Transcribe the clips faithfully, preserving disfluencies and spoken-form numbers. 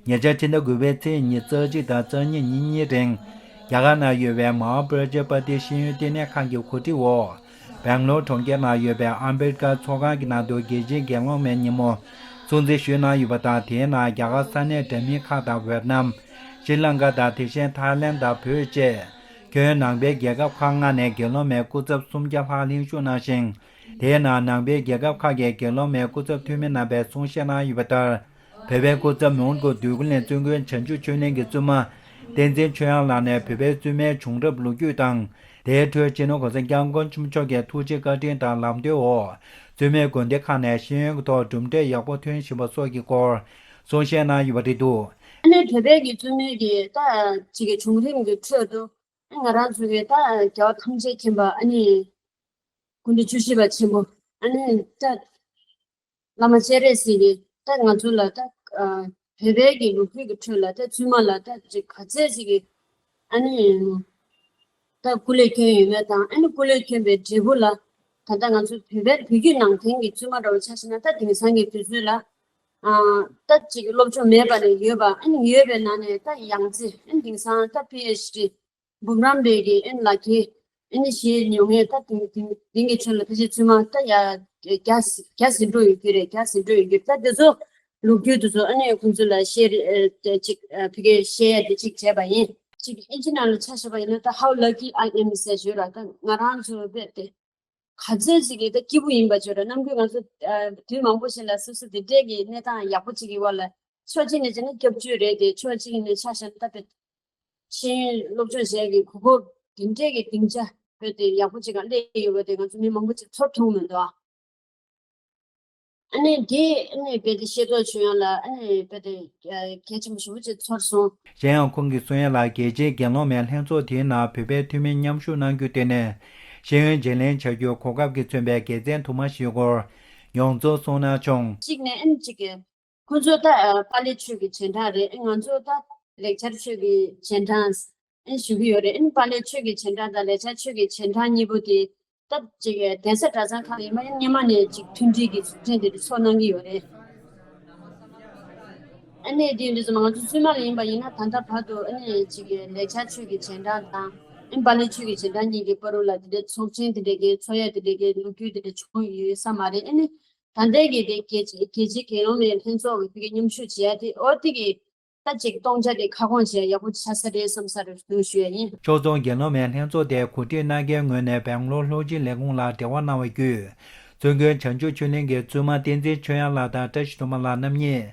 ཉེ་ཆར་ཕྱི་ཟླ་དགུ་པའི་ཚེས་ཉི་ཤུ་རྩ་གཅིག་དང་རྩ་གཉིས་ཉིན་གཉིས་རིང་རྒྱ་གར་ནང་ཡོད་པའི་མ་ཧཱ་པྲ་ཇ་པ་ཏི་ཤེས་ཡོན་ལྟེ་གནས་ཁང་གི་གོ་སྒྲིག་འོག་སྦེང་ལོར་གྲོང་ཁྱེར་ནང་ཡོད་པའི་ཨམ་བེད་ཀར་ཚོགས་ཁང་གི་ནང་དུ་རྒྱལ་སྤྱིའི་དགེ་སློང་མའི་ཉིན་མོ་སྲུང་བརྩི་ཞུས་གནང་ཡོད་པ་དང་། དེའི་ནང་རྒྱ་གར་ས་གནས་འདྲ་མིན་ཁག་དང་ཝེད་ནམ། ཤྲི་ལང་ཀ་དང་། དེ་བཞིན་ཐའི་ལན་དང་བོད་བཅས་ཁྱོན་ནང་པའི་རྒྱལ་ཁབ་ཁག་ལྔ་ནས་དགེ་སློང་མའི་སྐུ་ཚབ་སུམ་བརྒྱ་ལྷག་ལྷན་ཞུགས་གནང་ཞིང་། དེའི་ནང་ནང་པའི་རྒྱལ་ཁབ་ཁག་གི་དགེ་སློང་མའི་སྐུ་ཚབ་འཐུས་མི་རྣམ་པས་གསུང་བཤད་གནང་ཡོད་པ་ལྟར། བོད་པའི་སྐུ་ཚབ་མོན་གྷོ་འདོད་རྒུ་གླིང་བཙུན་དགོན་བྱང་ཆུབ་ཆོས་གླིང་གི་བཙུན་མ་བསྟན་འཛིན་ཆོས་དབྱངས་ལགས་ནས་བོད་པའི་བཙུན་མའི་བྱུང་རབས་ལོ་རྒྱུས་དང་། དེའི་ཁྲོད་སྤྱི་ནོར་གོང་ས་སྐྱབས་མགོན་ཆེན་པོ་མཆོག་གི་ཐུགས་རྗེ་བཀའ་དྲིན་དང་ལམ་སྟོན་འོག་བཙུན་མའི་དགོན་སྡེ་ཁག་ནས་ཤེས་ཡོན་གྱི་ཐོག་གྲུབ་འབྲས་ཡག་པོ་ཐོན་བཞིན་པ་སོགས་ཀྱི་སྐོར་གསུང་བཤད་གནང་ཡོད་པ་རེད་འདུག་ཨ་ནི་བོད་པའི་གི་བཙུན་མའི་གི་ད་ཅིག་གི་བྱུང་རིམ་གྱི་ཁྲོད་དུ་ང་རང་ཚོ་གི་ད་རྒྱལ་བ་ཐམས་ཅད་མཁྱེན་པ་ཨ་ནི་སྐུ་ཕྲེང་བཅུ་བཞི་པ་ཆེན་པོ་ཨ་ནི་ད་བླ་མ་སྤྱན་རས་གཟིགས་ཀྱིས་ད་ང་ཚོ་ལ་ད་ཨ་བོད་པའི་གི་ལོ་རྒྱུས་ཀྱི་ཁྲོད་ལ་ད་བཙུན་མ་ལ་ད་ཅིག་ག་ཚད་ཅིག་གི་ཨ་ནི་ད་སྐུ་ལས་བསྐྱོན་ཡོད་མེད་དང་། ཨ་ནི་སྐུ་ལས་བསྐྱོན་པའི་འབྲས་བུ་ལ་ད་ལྟ་ང་ཚོ་བོད་པའི་བོད་བརྒྱུད་ནང་བསྟན་གྱི་བཙུན་མ་འདྲ་བོ་ཆ་བཞག་ན། ད་དེང་སང་གི་དུས་ཚོད་ལ་ཨ་ད་ཅིག་སློབ་སྦྱོང་མེད་པ་ནས་ཡོད་པ། ཨ་ནི་ཡོད་པའི་ནང་ནས་ད་ཡང་རྩེ། ཨ་ནི་དེང་སང་ད་པི་ཨེཆ་ཌི་འབུམ་རམས་པའི་གི་ཨ་ནི་ལག་ཁྱེར་ཨ་ནི་བཞེས་མྱོང་མཁན་ད་དེང་དེང་དེང་གི་ཆོས་ལ་ཕལ་ཆེར་བཙུན་མ་ད་ཡ་བརྒྱ་བརྒྱ་ཟིན་འགྲོ་ཡོད་ཀྱི་རེད། བརྒྱ་ཟིན་འགྲོ་ཡོད་ཀྱི་རེད། ད་དེ་ཚོ་ལོ་རྒྱུས་དེ་ཚོ་ཨ་ནི་ཁོང་ཚོ་ལ་བཤད་རེ་ཨ་ཅིག་ཨ་ཕ་གིར་བཤད་ཡ་དེ་ཅིག་བྱས་པ་ཡིན། ཅིག་ཨིན་ཇི་ནང་ལ་ཆ་བཞག་པ་ཡིན་ན་ད་How lucky I am ཟེར་ཡོད་ར། ད་ང་རང་ཚོ་རྦད་དེ་ག་ཚད་ཅིག་གི་ད་སྐྱིད་པོ་ཡིན་པ་བརྗོད་ར། ནམ་རྒྱུན་ང་ཚོ་ཨ་དུས་མང་པོ་ཞིག་ལ་སོ་སོ་དེ་འདྲས་ཀྱི་གནས་སྟངས་ཡག་པོ་ཅིག་གི་བར་ལ་ཕྱོགས་གཅིག་ནས་བྱས་ན་སྐྱབས་བཅོལ་རེད་དེ། ཕྱོགས་གཅིག་ནས་ཆ་བཞག་ན་ད་དཔེ་ཤེས་ཡོན་སློབ་སྦྱོང་བྱེད་ཡག་གི་གོ་སྐབས་དེ་འདྲས་ཀྱི་སྡིངས་ཆ་རྦད་དེ་ཡག་པོ་ཅིག་ག་སླེབས་ཡོད་པ་དེ་ང་ཚོ་མི་མང་པོ་ཅིག་ཚོར་ཐུབ་མི་འདུག་ཨ། ཨ་ནི་དེ་ཨ་ནི་རྦད་དེ་ཤེས་རྟོགས་བྱུང་ཡག་ལ་ཨ་ནི་རྦད་དེ་གལ་ཆེན་པོ་ཞེ་པོ་ཅིག་ཚོར་སོང་། གཞན་ཡང་ཁོང་གིས་གསུང་ཡག་ལ། རྒྱལ་སྤྱིའི་དགེ་སློང་མའི་ལྷན་ཚོགས་དེའི་ནང་བོད་པའི་འཐུས་མི་མཉམ་ཞུགས་གནང་རྒྱུ་དེ་ནི་ཤེས་ཡོན་བརྗེ་ལེན་བྱ་རྒྱུའི་གོ་སྐབས་ཀྱིས་མཚོན་པའི་དགེ་མཚན་དུ་མ་ཞིག་སྐོར་མྱོང་ཚོར་གསུངས་གནང་བྱུང་། གཅིག་ནས་ཨ་ནི་གཅིག་གི་ཁོང་ཚོ་ད་ཨ་པཱ་ལི་ཆོས་ཀྱི་རྗེས་འབྲང་རེད། ཨ་ང་ཚོ་ད་ལེགས་སྦྱར་ཆོས་ཀྱི་རྗེས་འབྲང་ཨ་ཞུ་གི་ཡོད་རེད། ཨ་པཱ་ལི་ཆོས་ཀྱི་རྗེས་འབྲང་དང་ལེགས་སྦྱར་ཆོས་ཀྱི་རྗེས་འབྲང་གཉིས་པོ་དེ་ད་ཅིག་གདན་ས་གྲྭ་ཚང་ཁག་ཡིན་པ་ཡིན་ན་སྔོན་མ་ནས་ཅིག་མཐུན་སྒྲིལ་གྱི་ཚོགས་ཆེན་དེ་འདྲ་ཚོགས་གནང་གི་ཡོད་རེད། ཨ་ནི་དེ་འདྲ་ཚོ་ང་ཚོ་བཙུན་མ་ལ་ཡིན་པ་ཡིན་ན་ད་ལྟ་བར་དུ་ཨ་ནི་ཅིག་ལེགས་སྦྱར་ཆོས་ཀྱི་རྗེས་འབྲང་དང་ཨ་པཱ་ལི་ཆོས་ཀྱི་རྗེས་འབྲང་གཉིས་ཀྱི་བར་དུ་ལ་དེ་འདྲའི་ཚོགས་ཆེན་དེ་འདྲའི་གི་ཚོགས་ཡ་དེ་འདྲའི་གི་ལོ་རྒྱུས་དེ་འདྲ་བྱུང་ཡོད་ས་མ་རེད། ཨ་ནི། ད་ལྟའི་གི་དེ་རྒྱལ་སྤྱི་རྒྱལ་སྤྱིའི་དགེ་སློང་མའི་ལྷན་ཚོགས་ཀྱི་ཕ་གི་མཉམ་ཞུགས་བྱེད་ཡ་དེ་འོ་དེ་གི་ད་ཅིག་སྟོང་ཆ་དེ་ཁ་སྐོང་བྱེད་ཡ་ཡག་པོ་ཆགས་ས་རེད་བསམ་ས་རེད་འདུག་ཞུ་ཡ་ཡིན། ཕྱོགས་མཚུངས་དགེ་སློང་མའི་ལྷན་ཚོགས་དེ་གོ་སྒྲིག་གནང་མཁན་ངོས་ནས་སྦེང་ལོར་ལྷོ་སྤྱི་ལས་ཁུངས་ལ་འབྲེལ་བ་གནང་བ་བརྒྱུད། བཙུན་དགོན་བྱང་ཆུབ་ཆོས་གླིང་གི་བཙུན་མ་བསྟན་འཛིན་ཆོས་དབྱངས་ལགས་དང་བཀྲ་ཤིས་སྒྲོལ་མ་ལགས་རྣམ་གཉིས་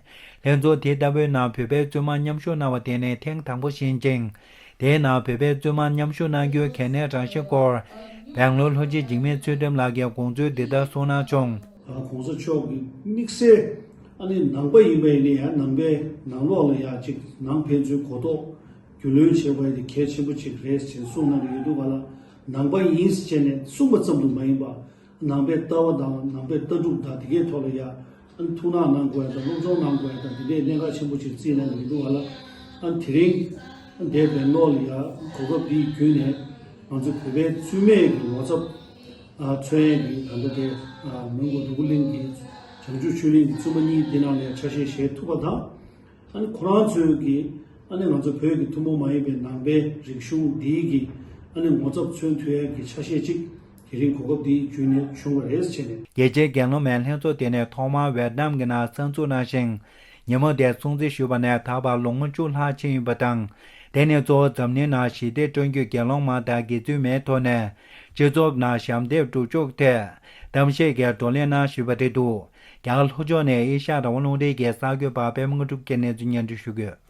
ལྷན་ཚོགས་དེ་ལྟ་བུའི་ནང་བོད་པའི་བཙུན་མ་མཉམ་ཞུགས་གནང་བ་དེ་ནི་ཐེངས་དང་པོ་ཞིག་ཡིན་ཅིང་། དེའི་ནང་བོད་པའི་བཙུན་མ་མཉམ་ཞུགས་གནང་རྒྱུའི་གལ་གནད་རང་བཞིན་སྐོར་སྦེང་ལོར་ལྷོ་སྤྱི་འཇིགས་མེད་ཚུལ་ཁྲིམས་ལགས་ཀྱིས་དགོངས་ཚུལ་འདི་ལྟར་གསུངས་གནང་བྱུང་། ཨ་གོང་ས་མཆོག་གིས་དམིགས་བསལ་ཨ་ནི་ནང་པ་ཡིན་པ་ཡིན་ན་ཡང་ནང་པའི་ནང་ལོགས་ལ་ཡང་ཅིག་ནང་ཕན་ཚུན་གོ་རྟོགས་རྒྱུས་ལོན་བྱེད་དགོས་ཡ་དེ་གལ་ཆེན་པོ་ཅིག་རེད་ཅེས་གསུངས་གནང་གི་ཡོད་འདུག་ག་ལ། ནང་པ་ཡིན་ཟེར་བྱས་ནས་གསུངས་པ་ཙམ་དུ་མ་ཡིན་པ། ནང་པའི་ལྟ་བ་དང་ནང་པའི་ལྟ་གྲུབ་དང་དེ་གའི་ཐོག་ལ་ཡ་ཨ་ནི་ཐུགས་སྣང་གནང་དགོས་ཡ་དང་སློབ་སྦྱོང་གནང་དགོས་ཡ་དང་དེ་འདྲའི་གནད་འགག་ཆེན་པོ་ཅིག་བརྩིས་གནང་གི་ཡོད་འདུག་ག་ལ། ཨ་ནི་དེ་རིང་འདས་པའི་ལོ་ལ་ཡ་གོ་སྐབས་འདི་བརྒྱུད་ནས་ང་ཚོ་བོད་པའི་བཙུན་མའི་གི་ངོ་ཚབ་ཨ་མཚོན་ཡས་ཀྱི་ད་ལྟ་དེ་ཨ་མོན་གྷོ་འདོད་རྒུ་གླིང་གི་བྱང་ཆུབ་ཆོས་གླིང་གི་བཙུན་མ་གཉིས་འདི་ནང་ནས་ཆ་ཤས་བཞེས་ཐུབ་པ་དང་། ཨ་ནི་ཁོ་རང་ཚོས་ཀྱི་ཨ་ནི་ང་ཚོ་བོད་ཀྱི་ཐུན་མོང་མ་ཡིན་པའི་ནང་པའི་རིག་གཞུང་འདིའི་གི་ཨ་ནི་ངོ་ཚབ་མཚོན་ཐུབ་ཡ་གི་ཆ་ཤས་ཅིག་དེ་རིང་གོ་སྐབས་འདི་བརྒྱུད་ནས་བྱུང་བ་རེད་ཟེར་ནས། རྒྱལ་སྤྱིའི་དགེ་སློང་མའི་ལྷན་ཚོགས་དེ་ནི་ཐོག་མར་ཝེ་ཏི་ནམ་གྱི་ནང་གསར་འཛུགས་གནང་ཞིང་། ཉིན་མོ་དེར་སྲུང་བརྩི་ཞུས་པ་ནས་ད་བར་ལོ་ངོ་བཅུ་ལྷག་ཕྱིན་ཡོད་པ་དང་། དེ་ནི་གཙོ་བོ་འཛམ་གླིང་ནང་ཞི་བདེ་བསྐྲུན་རྒྱུའི་དགེ་སློང་མ་དང་དགེ་ཚུལ་མའི་ཐོག་ནས་སྤྱི་ཚོགས་ནང་ཞབས་འདེགས་སྒྲུབ་ཕྱོགས་ཐད་གཏམ་བཤད་ཀྱི་བགྲོ་གླེང་གནང་ཞུས་པ་རེད་འདུག་རྒྱ་གར་ལྷོ་ཕྱོགས་ནས་ཨེ་ཤ་ཡ་རང་དབང་རླུང་འཕྲིན་གྱི་གསར་འགོད་པ་པད་མ་དངོས་གྲུབ་ཀྱིས་གནས་ཚུལ་སྙན་སྒྲོན་ཞུ་གི་ཡོད།